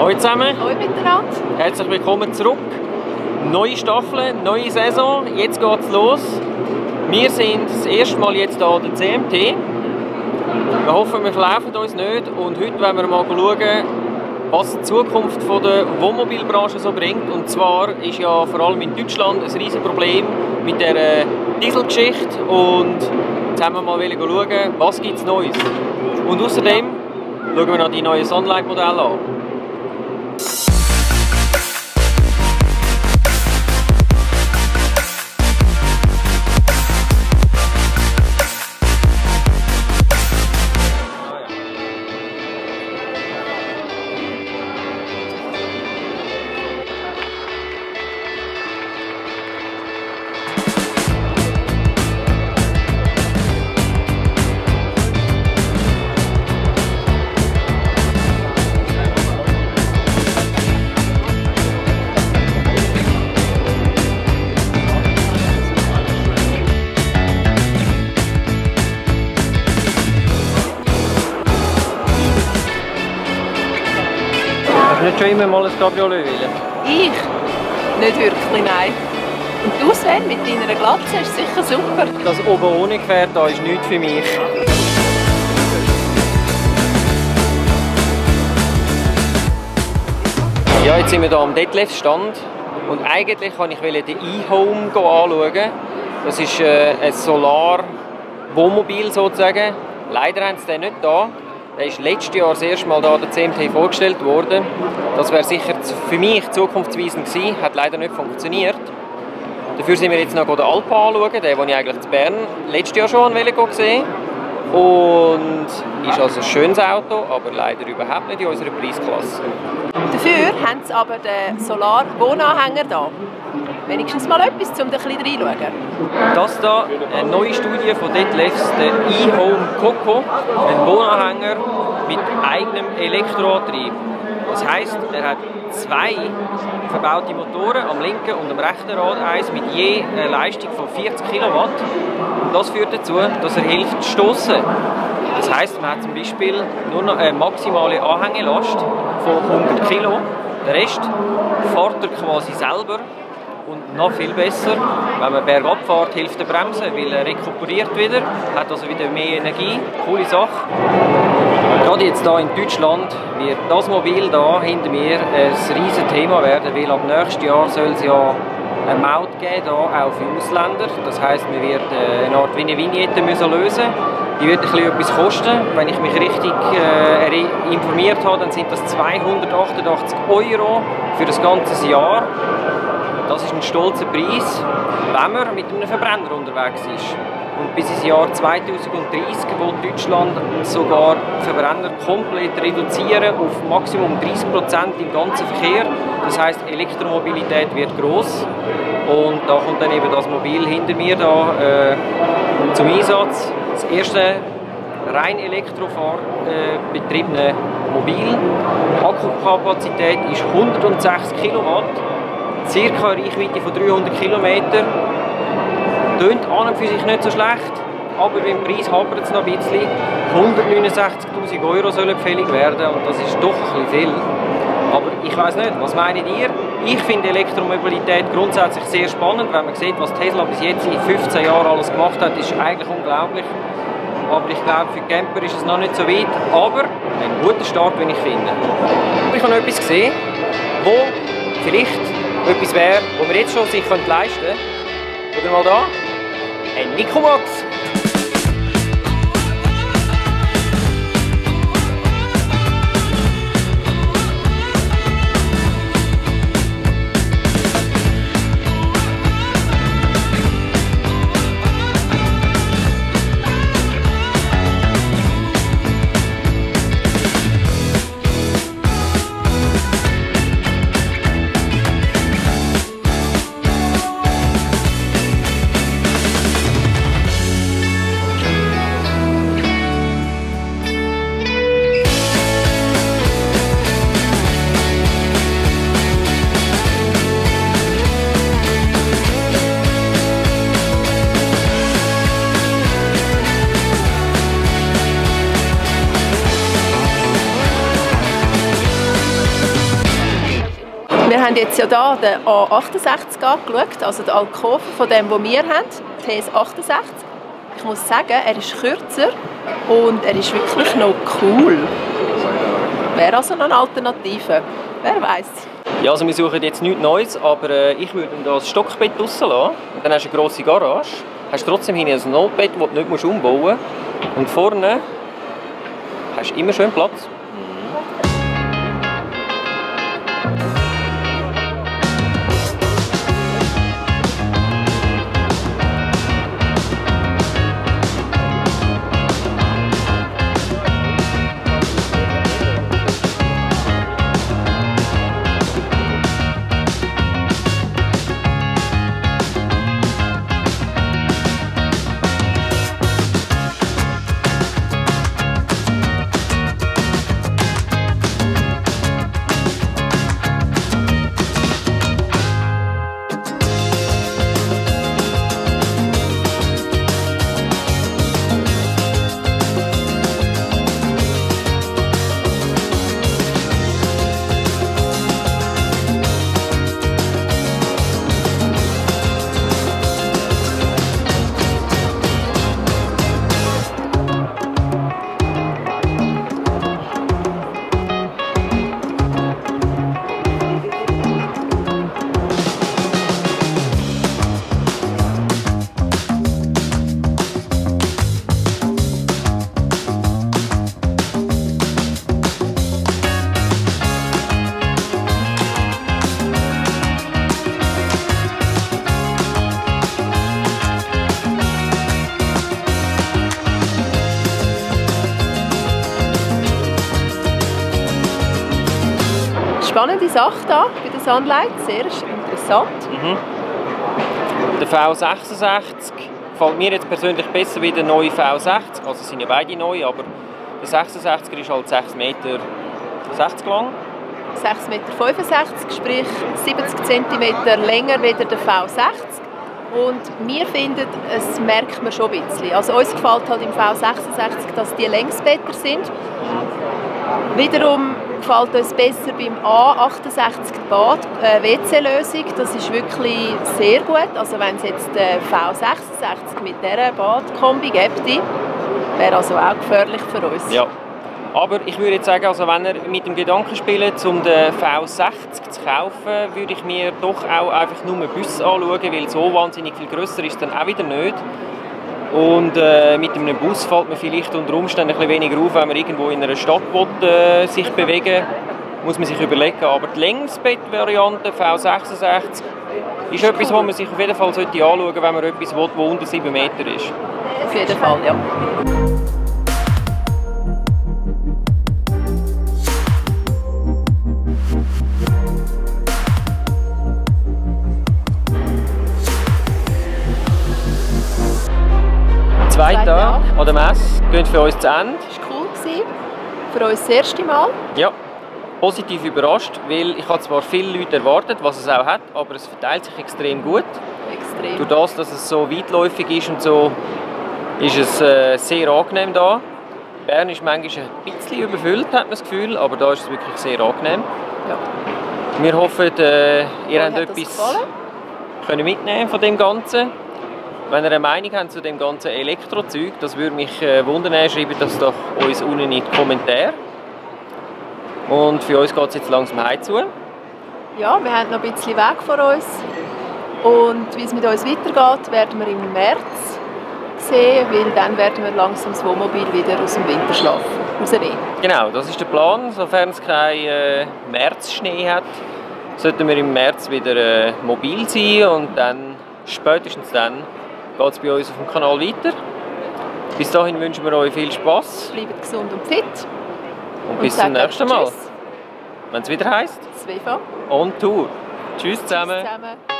Hallo zusammen. Hallo miteinander. Herzlich willkommen zurück. Neue Staffel, neue Saison. Jetzt geht es los. Wir sind das erste Mal jetzt hier an der CMT. Wir hoffen, wir verlaufen uns nicht. Und heute wollen wir mal schauen, was die Zukunft der Wohnmobilbranche so bringt. Und zwar ist ja vor allem in Deutschland ein riesiges Problem mit der Dieselgeschichte. Und jetzt haben wir mal schauen, was gibt es Neues. Und außerdem schauen wir noch die neuen Sunlight-Modelle an. Nicht schon immer mal ein Cabriolet wollen? Ich? Nicht wirklich, nein. Und du, Sven, mit deiner Glatze ist sicher super. Das oben ohne Gefährt da ist nichts für mich. Ja, jetzt sind wir hier am Detlefs Stand und eigentlich wollte ich den eHome anschauen. Das ist ein Solar-Wohnmobil sozusagen. Leider haben sie den nicht da. Der ist letztes Jahr das erste Mal hier an der CMT vorgestellt worden. Das wäre sicher für mich zukunftsweisend gewesen, hat leider nicht funktioniert. Dafür sind wir jetzt noch den Alpa anschauen, den ich eigentlich in Bern letztes Jahr schon gesehen habe. Und ist also ein schönes Auto, aber leider überhaupt nicht in unserer Preisklasse. Dafür haben sie aber den Solar-Wohnanhänger da. Wenigstens mal etwas, um ein bisschen reinschauen. Das hier, eine neue Studie von Detlefs, der eHome Coco, ein Wohnanhänger mit eigenem Elektroantrieb. Das heisst, er hat zwei verbaute Motoren, am linken und am rechten Rad eins mit je einer Leistung von 40 Kilowatt. Und das führt dazu, dass er hilft zu stossen. Das heisst, man hat zum Beispiel nur noch eine maximale Anhängelast von 100 Kilo. Den Rest fährt er quasi selber. Und noch viel besser, wenn man bergab fährt, hilft er bremsen, weil er rekuperiert wieder, hat also wieder mehr Energie. Coole Sache. Gerade jetzt hier in Deutschland wird das Mobil hier hinter mir ein riesen Thema werden, weil ab nächstes Jahr soll es ja eine Maut geben, hier auch für Ausländer. Das heisst, man wird eine Art wie eine Vignette lösen müssen. Die wird etwas kosten. Wenn ich mich richtig informiert habe, dann sind das 288 € für das ganze Jahr. Das ist ein stolzer Preis, wenn man mit einem Verbrenner unterwegs ist. Und bis ins Jahr 2030 will Deutschland sogar Verbrenner komplett reduzieren auf Maximum 30% im ganzen Verkehr. Das heisst, Elektromobilität wird gross. Und da kommt dann eben das Mobil hinter mir da, zum Einsatz. Das erste rein elektrobetriebene Mobil. Die Akkukapazität ist 106 Kilowatt. Circa eine Reichweite von 300 km. Tönt an und für sich nicht so schlecht, aber beim Preis hapert es noch ein bisschen. 169'000 € sollen fällig werden und das ist doch ein bisschen viel. Aber ich weiss nicht, was meint ihr? Ich finde Elektromobilität grundsätzlich sehr spannend. Wenn man sieht, was Tesla bis jetzt in 15 Jahren alles gemacht hat, ist eigentlich unglaublich. Aber ich glaube, für Camper ist es noch nicht so weit. Aber ein guter Start, wie ich finde. Ich habe noch etwas gesehen, wo vielleicht etwas wäre, das man jetzt schon sich leisten könnte. Schaut mal da, ein Nikomax. Wir haben jetzt ja hier den A68 angeschaut, also den Alkoven von dem, den wir haben, TS68. Ich muss sagen, er ist kürzer und er ist wirklich noch cool. Wäre also noch eine Alternative. Wer weiß. Ja, also wir suchen jetzt nichts Neues, aber ich würde ihm das Stockbett rauslassen. Dann hast du eine grosse Garage, hast trotzdem hinten ein Notbett, das du nicht umbauen musst. Und vorne hast du immer schön Platz. Spannende Sache hier bei der Sunlight, sehr interessant. Der V66 gefällt mir jetzt persönlich besser wie der neue V60. Also sind ja beide neu, aber der 66er ist halt 6,60 Meter lang. 6,65 Meter, sprich 70 cm länger als der V60. Und wir finden, es merkt man schon ein bisschen. Also uns gefällt halt im V66, dass die Längsbetter sind. Wiederum gefällt uns besser beim A68 die Bad-WC-Lösung. Das ist wirklich sehr gut. Also wenn es jetzt den V66 mit dieser Badkombi gäbe, wäre also auch gefährlich für uns. Ja. Aber ich würde jetzt sagen, also wenn ihr mit dem Gedanken spielt, um den V60 zu kaufen, würde ich mir doch auch einfach nur Bus anschauen, weil so wahnsinnig viel grösser ist dann auch wieder nicht. Und mit einem Bus fällt man vielleicht unter Umständen ein bisschen weniger auf, wenn man irgendwo in einer Stadt will, sich bewegen will, muss man sich überlegen. Aber die Längsbett-Variante V66 ist etwas, was man sich auf jeden Fall anschauen sollte, wenn man etwas will, das unter 7 Meter ist. Auf jeden Fall, ja. Zwei Tage an der Messe gehen für uns zu Ende. Das war cool. Für uns das erste Mal. Ja, positiv überrascht, weil ich habe zwar viele Leute erwartet, was es auch hat, aber es verteilt sich extrem gut. Extrem. Durch das, dass es so weitläufig ist und so, ist es sehr angenehm da. Bern ist manchmal ein bisschen überfüllt, hat man das Gefühl, aber da ist es wirklich sehr angenehm. Ja. Wir hoffen, ihr habt etwas mitnehmen von dem Ganzen. Wenn ihr eine Meinung habt zu dem ganzen Elektrozeug, das würde mich wundern, schreibt das doch uns unten in die Kommentare. Und für uns geht es jetzt langsam heimzu. Ja, wir haben noch ein bisschen Weg vor uns. Und wie es mit uns weitergeht, werden wir im März sehen, weil dann werden wir langsam das Wohnmobil wieder aus dem Winterschlaf rausnehmen. Genau, das ist der Plan. Sofern es keinen Märzschnee hat, sollten wir im März wieder mobil sein und dann, spätestens dann, geht es bei uns auf dem Kanal weiter. Bis dahin wünschen wir euch viel Spass. Bleibt gesund und fit. Und bis zum nächsten Mal. Tschüss. Wenn es wieder heisst. Svefa. On Tour. Tschüss zusammen. Tschüss zusammen.